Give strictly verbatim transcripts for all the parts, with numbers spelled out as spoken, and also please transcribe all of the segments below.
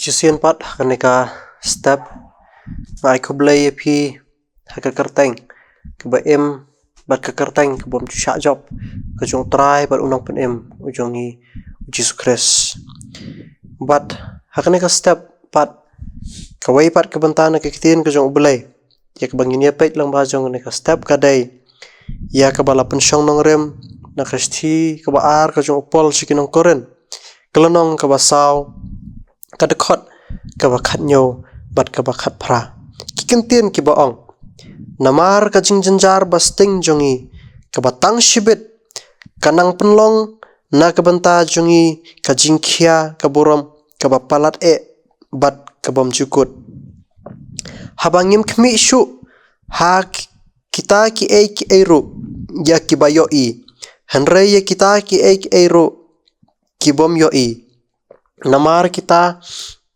Shisien pat ha kane ka step nga ai khublei ïa phi ha ka kyrteng kaba im bad ka kyrteng kaba ym ju shah jop, ka jong U Trai bad U Nongpynim u jong ngi, U Jisu Khrist. Bad ha kane ka step pat, kawei pat ka bynta na ka ktien ka jong U Blei ïa kaba ngin ïa peit lyngba jong kane ka step ka dei ïa kaba la pynshong nongrim na ka shithi kaba ar ka jong u Paul sha ki nong Korinth, ka lynnong kaba saw, ka dkhot kaba khathynñiew bad kaba khatphra. Ki kyntien kiba ong: Namar ka jingjynjar ba sting jong ngi kaba tang shibit ka nang pynlong na ka bynta jong ngi ka jingkhia ka burom kaba palat eh bad ka bymjukut, haba ngim khmih shuh ha ki- kita kiei kiei ruh ïa kiba ïohi, hynrei ïa kita kiei kiei ruh ki bym ïohi. Namar kita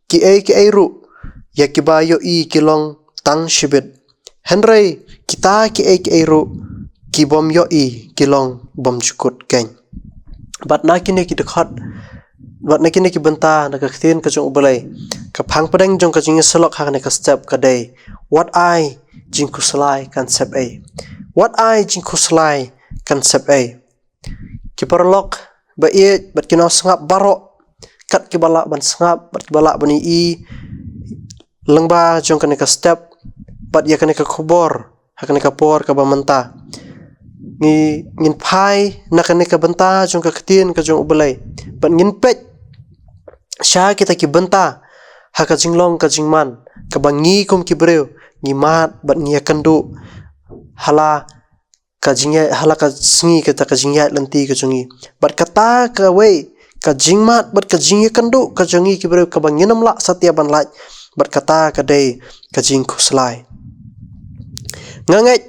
kiei kiei ruh ïa kiba ïohi ki long tang shibit, hynrei kita kiei kiei ruh ki bym ïohi ki long bymjukut keiñ. Bad na kine ki dkhot, bad na kine ki bynta na ka ktien ka jong U Blei, ka phang pdeng jong ka jingïasyllok ha kane ka step ka dei: Wat ai jingkhuslai kan sep ei. Wat ai jingkhuslai kan sep ei. Ki paralok ba ïeit bad ki nongsngap baroh, kat kiba lah ban sngap bad kiba lah ban ïohi lyngba jong kane ka step bad ïa kane ka khubor ha kane ka por kaba mynta, ngi, ngin phai na kane ka bynta jong ka ktien ka jong U Blei bad ngin peit sha kita ki bynta ha ka jinglong ka jingman kaba ngi kum ki briew ngi mad bad ngi ïakynduh ha la ka jingïaid, ha la ka sngi kata ka jingïaid lynti ka jong ngi. Bad kata kawei ka jingmad bad ka jingïakynduh ka jong ngi ki briew kaba ngin ym lah satia ban lait, bad kata ka dei ka jingkhuslai. Nga ngeit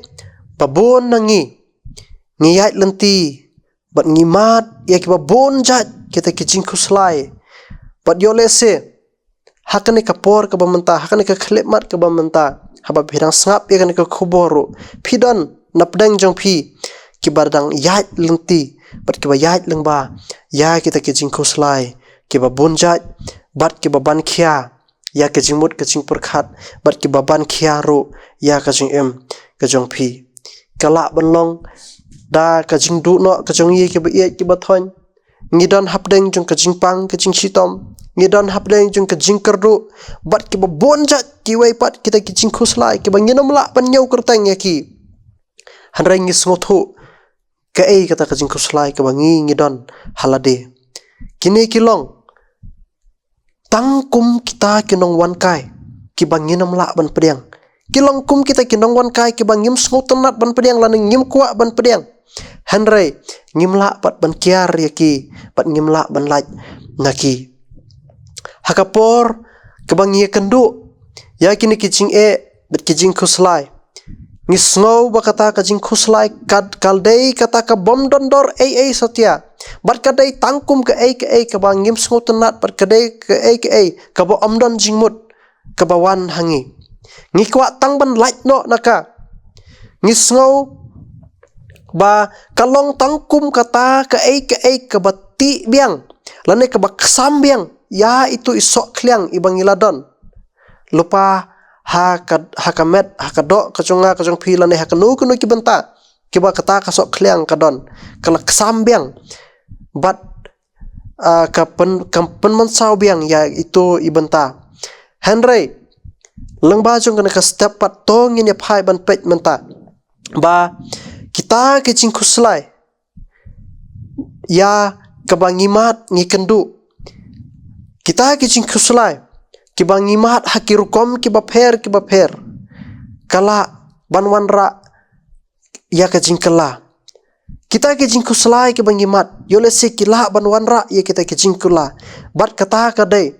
ba bun na ngi ngi ïaid lynti bad ngi mad ïa kiba bun jait kita ki jingkhuslai. Bad ïoh lehse ha kane ka por kaba mynta, ha kane ka khyllipmat kaba mynta, haba phi dang sngap ïa kane ka khubor ruh, phi don na pdeng jong phi kiba dang ïaid lynti bad kiba ïaid lyngba ïa kita ki jingkhuslai kiba bun jait bad kiba ban khia ïa ka jingmut ka jingpyrkhat bad kiba ban khia ruh ïa ka jingim ka jong phi. Ka lah ban long da ka jingduh noh ka jong ngi kiba ïeit kiba thoiñ. Ngi don hapdeng jong ka jingpang ka jingshitom, ngi don hapdeng jong ka jingkyrduh bad kiba bun jait kiwei pat kita ki jingkhuslai kiba ngin ym lah ban ñiew kyrteng ïa ki. Hynrei ngi sngewthuh kaei kata ka jingkhuslai kaba ngi ngi don ha lade. Kine ki long tang kum kita ki nongwan kai kiba ngin ym lah ban pdiang. Ki long kum kita ki nongwan kai kiba ngim sngewtynnat ban pdiang lane ngim kwah ban pdiang. Hynrei ngim lah pat ban kiar ïa ki bad ngim lah ban lait na ki. Ha ka por kaba ngi ïakynduh ïa kine ki jingeh bad ki jingkhuslai, ngi sngew ba kata ka jingkhuslai ka dei kata ka bym don dor ei ei satia, bad ka dei tang kum kaei kaei kaba ngim sngewtynnat, bad ka dei kaei kaei kaba ym don jingmut kaba wan ha ngi. Ngi kwah tang ban lait noh na ka. Ngi sngew ba ka long tang kum kata kaei kaei kaba tih biang lane kaba ksam biang ïa itu i soh khliang iba ngi la don lypa ha ka, ha ka met, ha ka doh ka jong nga ka jong phi lane ha kano kano ki bynta kiba kata ka soh khliang ka don, ka la ksam biang bad, ah, ka pyn, ka pynmynsaw biang ïa itu i bynta. Hynrei lyngba jong kane ka step pat to ngin ïa phai ban peit mynta ba kita ki jingkhuslai ïa kaba ngi mad ngi kynduh, kita ki jingkhuslai kiba ngi mad ha ki rukom kiba pher kiba pher, ka lah ban wanrah ïa ka jingkylla. Kita ki jingkhuslai kiba ngi mad, ïoh lehse ki lah ban wanrah ïa kita ki jingkylla. Bad kata ka dei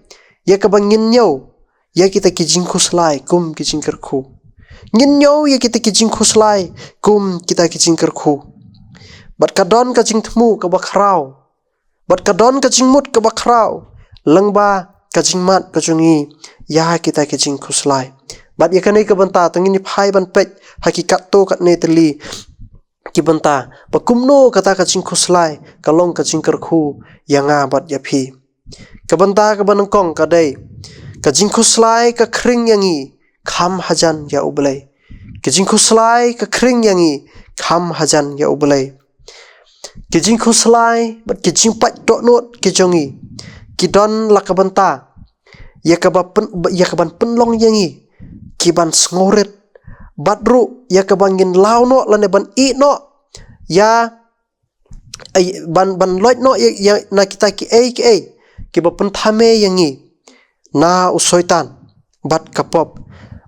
ïa kaba ngin ñiew ïa kita ki jingkhuslai kum ki jingkyrkhu. Ngin ñiew ïa kita ki jingkhuslai kum kita ki jingkyrkhu. Bad ka don ka jingthmu kaba khraw, bad ka don ka jingmut kaba khraw lyngba ka jingmad ka jong ngi ïa kita ki jingkhuslai. Bad ïa kane ka bynta to ngin ïa phai ban peit ha ki katto katne tylli ki bynta ba kumno kata ka jingkhuslai ka long ka jingkyrkhu ïa nga bad ïa phi. Ka bynta kaba nyngkong ka dei Ka jingkhuslai ka khring ïa ngi kham hajan ïa U Blei. Ka jingkhuslai ka khring ïa ngi kham hajan ïa U Blei. Ka jingkhuslai bad ka jingpait dohnud ka jong ngi ki don la ka bynta ïa ka ba pyn, ïa ka ban pynlong ïa ngi ki ban sngewrit, bad ruh ïa ka ba ngin law noh lane ban ïeh noh ïa, ai, ban, ban loit noh ïa, ïa na kita kiei kiei ki ba pynthame ïa ngi na u Soitan bad ka pop.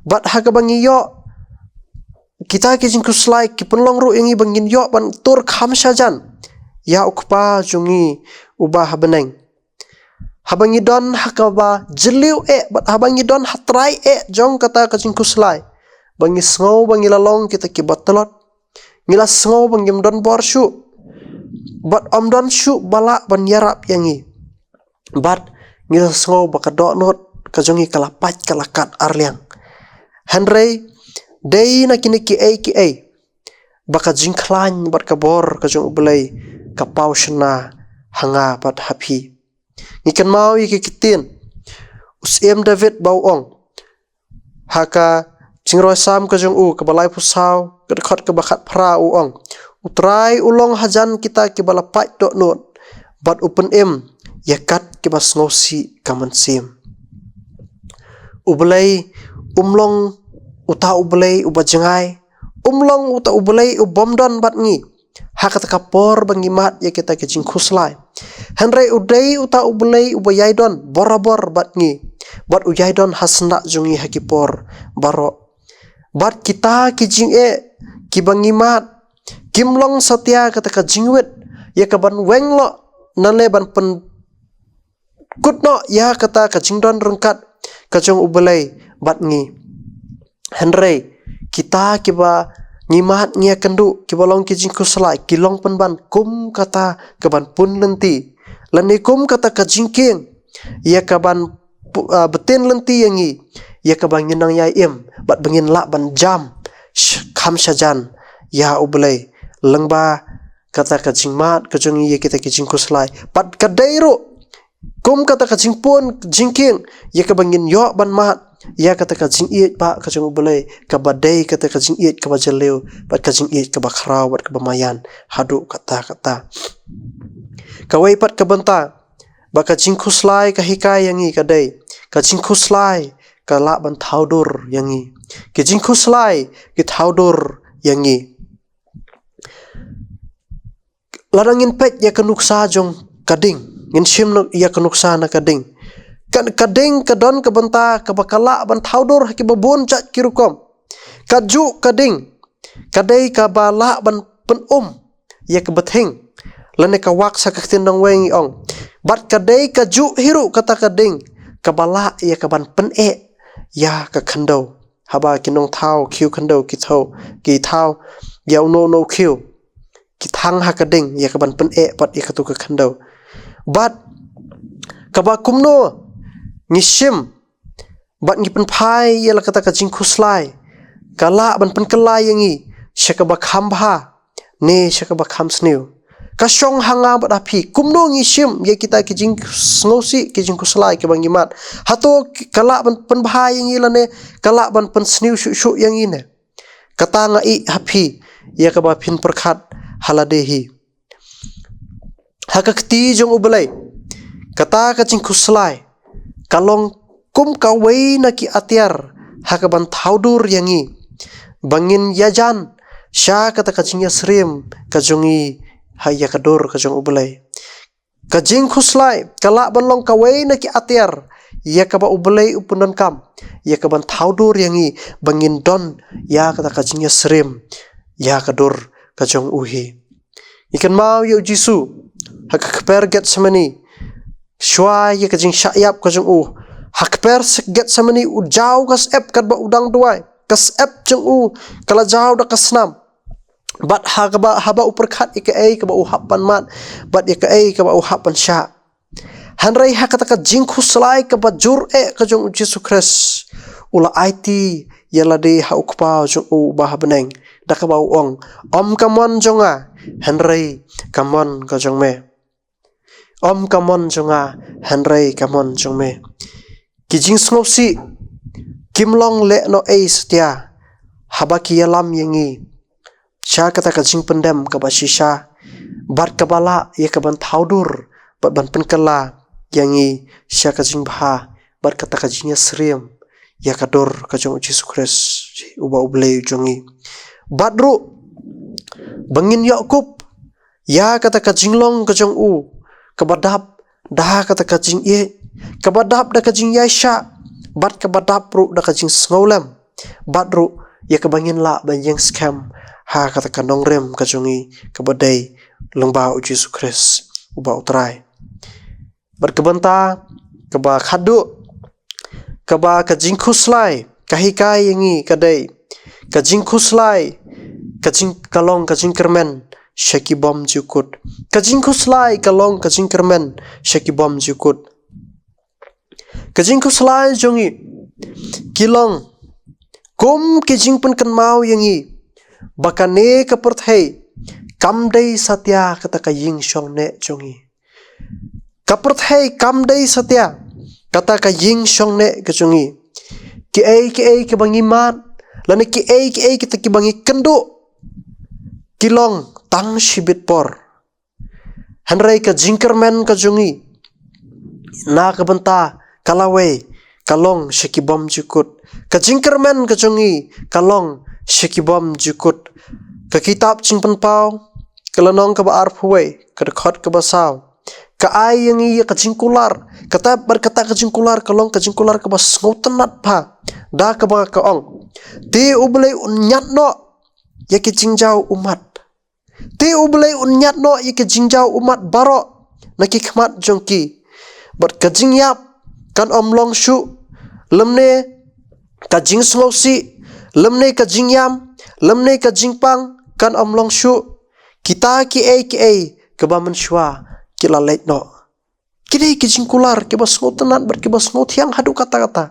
Bad ha ka ba ngi ïoh kita ki jingkhuslai ki pynlong ruh ïa ngi ba ngin ïoh ban tur kham shajan ïa U Kpa jong ngi uba ha bneng. Haba ngi don ha ka ba jylliew eh bad haba ngi don ha trai eh jong kata ka jingkhuslai, ba ngi sngew ba ngi la long kita ki ba tlot, ngi la sngew ba ngim don bor shuh, bad ym don shuh ba lah ban ïarap ïa ngi, bad ngi la sngew ba ka dohnud ka jong ngi ka la pait, ka la kat arliang. Hynrei dei na kine kiei kiei ba ka jingkhlaiñ bad ka bor ka jong U Blei ka paw shynna ha nga bad ha phi. Ngi kynmaw ïa ki ktien u Syiem David ba u ong ha ka Jingrwai Salm ka jong u ka ba laiphew saw, ka dkhot ka ba khatphra, u ong: U Trai u long hajan kita ki ba la pait dohnud, bad u pynim ïa kat ki ba sngewsih ka mynsiem. U Blei um long uta U Blei uba jngai, um long uta U Blei u bym don bad ngi ha kata ka por ba ngi mad ïa kita ki jingkhuslai. Hynrei u dei uta U Blei uba ïai don borabor bad ngi, bad u ïai don ha shnat jong ngi ha ki por baroh. Bad kita ki jingeh ki ba ngi mad kim long satia kata ka jingwit ïa ka ban weng noh, nane ban pyn kut noh ïa kata ka jingdon ryngkat ka jong U Blei bad ngi. Hynrei kita ki ba ngi mad ngi ïakynduh ki ba long ki jingkhuslai ki long pynban kum kata ka ban pun lynti, lane kum kata ka jingkieng ïa ka ban pu-, ah, btin lynti ïa ngi, ïa ka ba ngin nang ïai im bad ba ngin lah ban jam sh-, kham shajan ïa U Blei lyngba kata ka jingmad ka jong ngi ïa kita ki jingkhuslai. Bad ka dei ruh kum kata ka jingpun jingkieng ïa ka ba ngin ïoh ban mad ïa kata ka jingïeit ba ka jong U Blei, ka ba dei kata ka jingïeit ka ba jylliew bad ka jingïeit ka ba khraw bad ka ba maïan haduh katta katta. Kawei pat ka bynta ba ka jingkhuslai ka hikai ïa ngi ka dei ka jingkhuslai ka lah ban thaw dur ïa ngi. Ki jingkhuslai ki thaw dur ïa ngi. Lada ngin peit ïa ka nuksa jong ka ding, ngin shim na, ïa ka nuksa na ka ding. Ka, ka ding ka don ka bynta ka ba ka lah ban thaw dur ha ki ba bun jait ki rukom. Ka juh ka ding ka dei ka ba lah ban pyn-um ïa ka bthing lane ka wax ha ka ktien nongwei ngi ong. Bad ka dei ka juh hi ruh kata ka ding ka ba lah ïa ka ban pyneh ïa ka khyndew. Haba ki nongthaw khiew khyndew ki thaw, ki thaw ïa uno uno u khiew, ki thang ha ka ding ïa ka ban pyneh pat ïa katu ka khyndew. Bad ka ba kumno ngi shim bad ngi pynphai ïa la kata ka jingkhuslai, ka lah ban pynkylla ïa ngi sha ka ba kham bha ne sha ka ba kham sniew. Ka shong ha nga bad ha phi kumno ngi shim ïa kita ki jingsngewsih ki jingkhuslai ki ba ngi mad. Hato ka lah ban pynbha ïa ngi lane ka lah ban pynsniew shuh shuh ïa ngi ne? Kata nga ïeh ha phi ïa ka ba phin pyrkhat ha lade hi. Ha ka kti jong U Blei, kata ka jingkhuslai ka long kum kawei na ki atiar ha ka ban thaw dur ïa ngi ba ngin ïajan sha kata ka jingïasyriem ka jong ngi ha ïa ka dur ka jong U Blei. Ka jingkhuslai ka lah ban long kawei na ki atiar ïa ka ba U Blei u pyndonkam ïa ka ban thaw dur ïa ngi ba ngin don ïa kata ka jingïasyriem ïa ka dur ka jong u hi. Ngi kynmaw ïa U Jisu ha ka kper Gethsemane, shuwa ïa ka jingshah ïap ka jong u. Ha kper Gethsemane u jaw ka syep katba u dang duwai, ka syep jong u ka la jaw da ka snam. Bad ha kaba, haba u pyrkhat ïa kaei kaba u hap ban mad bad ïa kaei kaba u hap ban shah. Hynrei ha kata ka jingkhuslai kaba jur eh ka jong U Jisu Khrist, u la aiti ïa lade ha U Kpa jong u uba ha bneng da kaba u ong, ym ka mon jong nga, hynrei ka mon ka jong me. Ym ka mon jong nga, hynrei ka mon jong me. Ki jingsngewsih kim long lehnohei satia haba ki ïalam ïa ngi sha kata ka jingpyndem kaba shisha bad kaba lah ïa ka ban thaw dur bad ban pynkylla ïa ngi sha ka jingbha bad kata ka jingïasyriem ïa ka dur ka jong U Jisu Khrist, uba U Blei u jong ngi. Bad ruh ba ngin ïoh kup ïa kata ka jinglong ka jong u, kaba dap da kata ka jingïeit, kaba dap da ka jingïaishah, bad kaba dap ruh da ka jingsngewlem, bad ruh ïa kaba ngin lah ban ïeng skhem ha kata ka nongrim ka jong ngi kaba dei lyngba U Jisu Khrist, uba U Trai. Bad ka bynta kaba khadduh, kaba ka jingkhuslai ka hikai ïa ngi ka dei, ka jingkhuslai ka jing ka long ka jingkyrmen sha ki bymjukut. Ka jingkhuslai ka long ka jingkyrmen sha ki bymjukut. Ka jingkhuslai jong ngi ki long kum ki jingpynkynmaw ïa ngi ba kane ka pyrthei kam dei satia kata ka ïingshongneh jong ngi. Ka pyrthei kam dei satia kata ka ïingshongneh ka jong ngi. Kiei kiei kiba ngi mad lane kiei kiei kita kiba ngi kynduh ki long tang shibit por. Hynrei ka jingkyrmen ka jong ngi na ka bynta ka lawei ka long sha ki bymjukut. Ka jingkyrmen ka jong ngi ka long sha ki bymjukut. Ka kitab Jingpynpaw, ka lynnong kaba arphew wei, ka dkhot kaba saw, ka ai ïa ngi ïa ka jingkular. Kata bad kata ka jingkular ka long ka jingkular kaba sngewtynnad bha, da kaba ka ong, te U Blei un ñiad noh ïa ki jingjaw ummat. Te U Blei un ñiad noh ïa ki jingjaw ummat baroh na ki khmat jong ki. Bad ka jingïap kan ym long shuh, lymne ka jingsngewsih, lymne ka jingïam, lymne ka jingpang kan ym long shuh. Kita kiei kiei kiba mynshuwa ki la leit noh. Ki dei ki jingkular kiba sngewtynnad bad kiba sngewthiang haduh katta katta.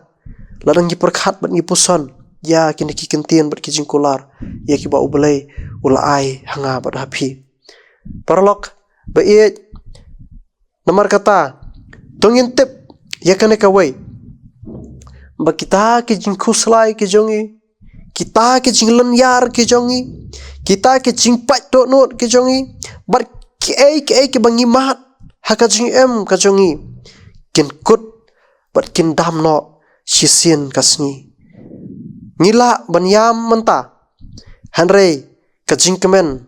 Lada ngi pyrkhat bad ngi puson ïa kine ki kyntien bad ki jingkular ïa kiba U Blei u la ai ha nga bad ha phi. Paralok ba ïeit, namar kata to ngin tip ïa kane kawei, ba kita ki jingkhuslai ki jong ngi, kita ki jinglynñiar ki jong ngi, kita ki jingpait dohnud ki jong ngi, bad kiei kiei kiba ngi mad ha ka jingim ka jong ngi, kin kut bad kin dam noh shisien ka sngi. Ngi lah ban ïam mynta, hynrei ka jingkmen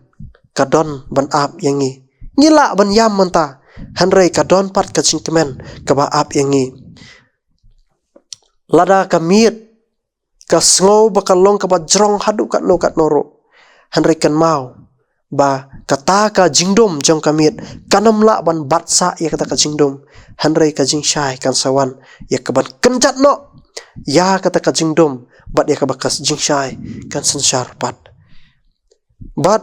ka don ban ap ïa ngi. Ngi lah ban ïam mynta, hynrei ka don pat ka jingkmen kaba ap ïa ngi. Lada ka miet ka sngew ba ka long kaba jrong haduh katno katno ruh, hynrei kynmaw ba kata ka jingdum jong ka miet kan ym lah ban bat sah ïa kata ka jingdum, hynrei ka jingshai kan sa wan ïa ka ban kynjat noh ïa kata ka jingdum, bad ïa kaba ka jingshai kan synshar pat. Bad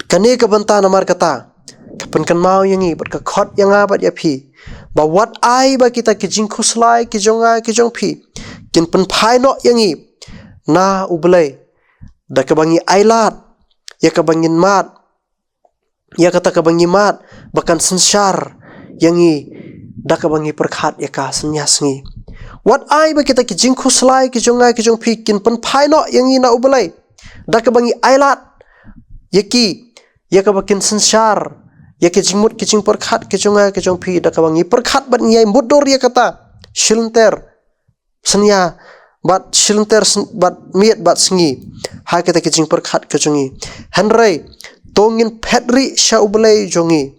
kane ka bynta namar kata ka pynkynmaw ïa ngi bad ka khot ïa nga bad ïa phi, ba wat ai ba kita ki jingkhuslai ki jong nga ki jong phi kin pynphai noh ïa ngi na U Blei, da kaba ngi ailad ïa kaba ngin mad, ïa kata kaba ngi mad ba kan synshar ïa ngi da kaba ngi pyrkhat ïa ka synñia sngi. Wat ai ba kita ki jingkhuslai ki jong nga ki jong phi kin pynphai noh ïa ngi na U Blei, da kaba ngi ailad ïa ki, ïa kaba kin synshar ïa ki jingmut ki jingpyrkhat ki jong nga ki jong phi, da kaba ngi pyrkhat bad ngi ïai mutdur ïa kata shilynter synñia, bad shilynter sn- bad miet bad sngi ha kita ki jingpyrkhat ki jong ngi. Hynrei to ngin phet rieh sha U Blei jong ngi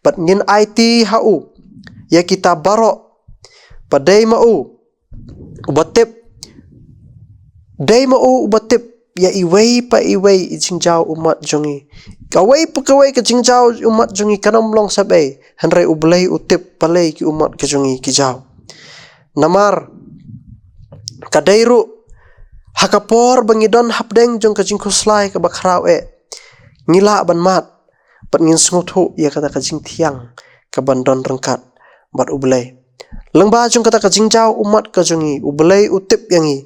bad ngin aiti ha u ïa kita baroh, ba dei ma u uba tip, dei ma u uba tip ïa iwei pa iwei i jingjaw ummat jong ngi. Kawei pa kawei ka jingjaw ummat jong ngi kan ym long sep ei, hynrei U Blei u tip balei ki ummat ka jong ngi ki jaw. Namar ka dei ruh ha ka por ba ngi don hapdeng jong ka jingkhuslai kaba khraw eh, ngi lah ban mad bad ngin sngewthuh ïa kata ka jingthiang kaban don ryngkat bad U Blei. Lyngba jong kata ka jingjaw ummat ka jong ngi, U Blei u tip ïa ngi.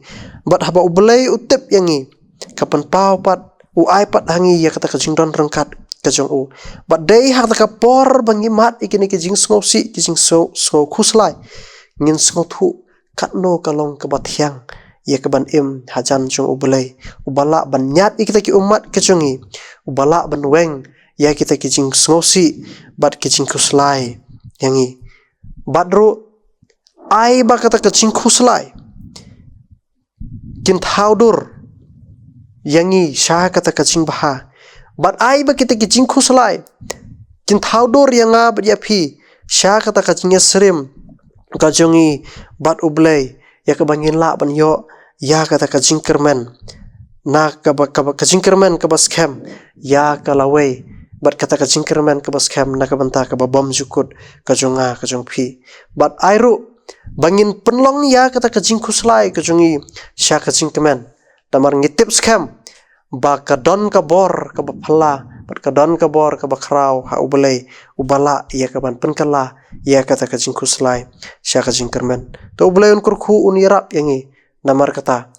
Bad haba U Blei u tip ïa ngi, ka pynpaw pat, u ai pat ha ngi ïa kata ka jingdon ryngkat ka jong u. Bad dei ha kata ka por ba ngi mad ïa kine ki jingsngewsih, ki jingsngew, sngew khuslai, ngin sngewthuh katno ka long kaba thiang ïa kaban im hajan jong U Blei, uba lah ban ñiad ïa kita ki ummat ka jong ngi, uba lah ban weng ïa kita ki jingsngewsih bad ki jingkhuslai ïa ngi. Bad ruh, ai ba kata ka jingkhuslai kin thaw dur ïa ngi sha kata ka jingbha. Bad ai ba kita ki jingkhuslai kin thaw dur ïa nga bad ïa phi sha kata ka jingïasyriem ka jong ngi bad U Blei, ïa kaba ngin lah ban ïoh ïa kata ka jingkyrmen, na kaba, kaba, ka jingkyrmen kaba skhem ïa ka lawei, bad kata ka jingkyrmen kaba skhem na ka bynta kaba bymjukut ka jong nga, ka jong phi. Bad ai ruh ba ngin pynlong ïa kata ka jingkhuslai ka jong ngi sha ka jingkmen. Namar ngi tip skhem ba ka don ka bor kaba phylla bad ka don ka bor kaba khraw ha U Blei, uba lah ïa kaban pynkylla ïa kata ka jingkhuslai sha ka jingkyrmen. To U Blei un kyrkhu, un ïarap ïa ngi. Namar kata,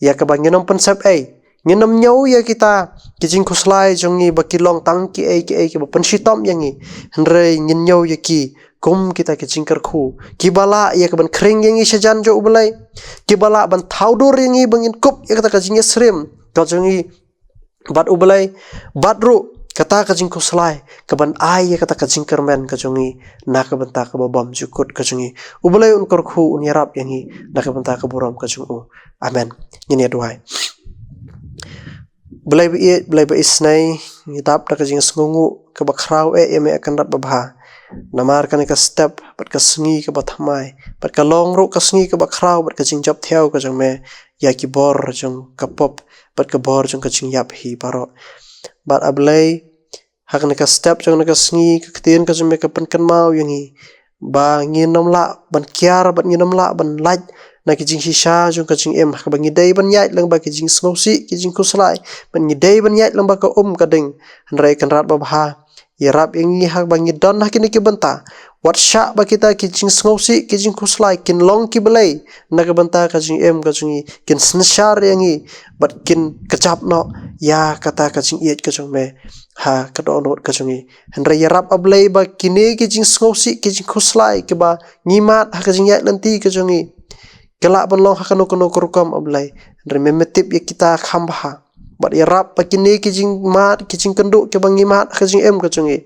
ïa kaba ngin ym pynsep ei, ngin ym ñiew ïa kita ki jingkhuslai jong ngi ba ki long tang kiei kiei kiba pynshitom ïa ngi, hynrei ngin ñiew ïa ki kum kita ki jingkyrkhu kiba lah ïa kaban khring ïa ngi sha jan jong U Blei, kiba lah ban thaw dur ïa ngi ba ngin kup ïa kata ka jingïasyriem ka jong ngi bad U Blei, bad ruh kata ka jingkhuslai kaban ai ïa kata ka jingkyrmen ka jong ngi na ka bynta kaba bymjukut ka jong ngi. U Blei un kyrkhu, un ïarap ïa ngi na ka bynta ka burom ka jong U. Amen. Ngin ïa duwai. Blei ba ïeit, Blei ba isynei, ngi dap da ka jingsngewnguh kaba khraw eh ïa Me, A Kynrad babha. Namar kane ka step bad ka sngi kaba thymmai, bad ka long ruh ka sngi kaba khraw bad ka jingjop thiaw ka jong Me ïa ki bor jong ka pop bad ka bor jong ka jingïap hi baroh. Bad A Blei, ha kane ka step jong kane ka sngi, ka ktien ka jong Me ka pynkynmaw ïa ngi ba ngin ym lah ban kiar bad ngin ym lah ban lait na ki jingshisha jong ka jingim, ha kaba ngi dei ban ïaid lyngba ki jingsngewsih, ki jingkhuslai, bad ngi dei ban ïaid lyngba ka um ka ding. Hynrei Kynrad babha, ïarap ïa ngi ha kaba ngi don ha kine ki bynta. Wat shah ba kita ki jingsngewsih, ki jingkhuslai kin long ki blei na ka bynta ka jingim ka jong ngi, kin synshar ïa ngi bad kin kjap noh ïa kata ka jingïeit ka jong Me ha ka dohnud ka jong ngi. Hynrei ïarap, A Blei, ba kine ki jingsngewsih, ki jingkhuslai kiba ngi mad ha ka jingïaid lynti ka jong ngi, ki lah ban long ha kano kano ka rukom, A Blei, hynrei Me, Me tip ïa kita kham bha. Bad ïarap ba kine ki jingmad, ki jingkynduh kiba ngi mad ha ka jingim ka jong ngi,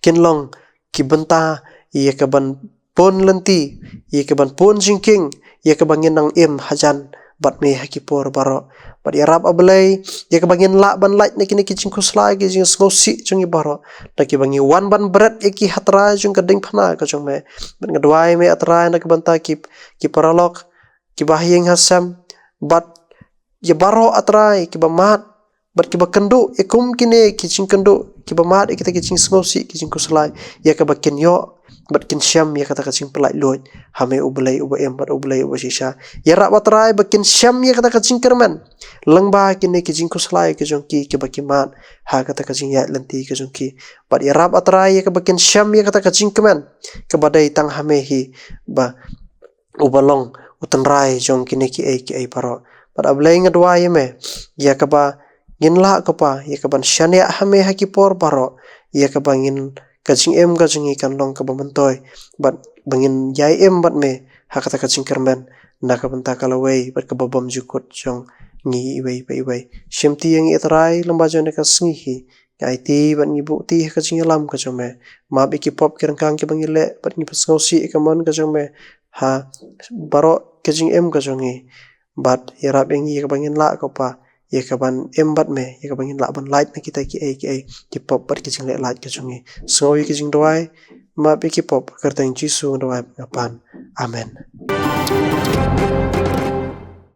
kin long ki bynta ïa kaban pun lynti, ïa kaban pun jingkieng ïa kaba ngin nang im hajan bad Me ha ki por baroh. Bad ïarap, A Blei, ïa kaba ngin lah ban lait na kine ki jingkhuslai, ki jingsngewsih jong ngi baroh, da kiba ngi wan ban bret ïa ki ha trai jong ka diengphna ka jong Me. Bad nga duwai Me, A Trai, na ka bynta ki, ki paralok, kiba ha ïing ha sem, bad ïa baroh, A Trai, kiba mad bad kiba kynduh ïa kum kine ki jingkynduh, kiba mad ïa kita ki jingsngewsih, ki jingkhuslai, ïa kaba kin ïoh bad kin shem ïa kata ka jingpynlait luid ha Me, U Blei uba im bad U Blei uba shisha. Ïarap, A Trai, ba kin shem ïa kata ka jingkyrmen lyngba kine ki jingkhuslai ka jong ki, kiba ki mad ha kata ka jingïaid lynti ka jong ki. Bad ïarap, A Trai, ïa kaba kin shem ïa kata ka jingkmen kaba dei tang ha Me hi, ba uba long U Tynrai jong kine kiei kiei baroh. Bad, A Blei, nga duwai ïa Me, ïa kaba ngin lah, ko Pa, ïa kaban shaniah ha Me ha ki por baroh, ïa kaba ngin, ka jingim ka jong ngi kan long kaba myntoi, bad ba ngin ïai im bad Me ha kata ka jingkyrmen na ka bynta ka lawei bad kaba bymjukut jong ngi iwei pa iwei. Shimti ïa ngi, A Trai, lyngba jong kane ka sngi hi. Ngi aiti bad ngi buhti ha ka jingïalam ka jong Me. Map ïa ki pop ki ryngkang kiba ngi leh bad ngi pynsngewsih ïa ka mon ka jong Me ha baroh ka jingim ka jong ngi. Bad ïarap ïa ngi ïa kaba ngin lah, ko Pa, ïa kaban im bad Me, ïa kaba ngin lah ban lait na kita kiei kiei ki pop bad ki jingleh lait ka jong ngi. Sngew ïa ki jingduwai, map ïa ki pop, ha ka kyrteng Jisu nga duwai bad nga pan. Amen.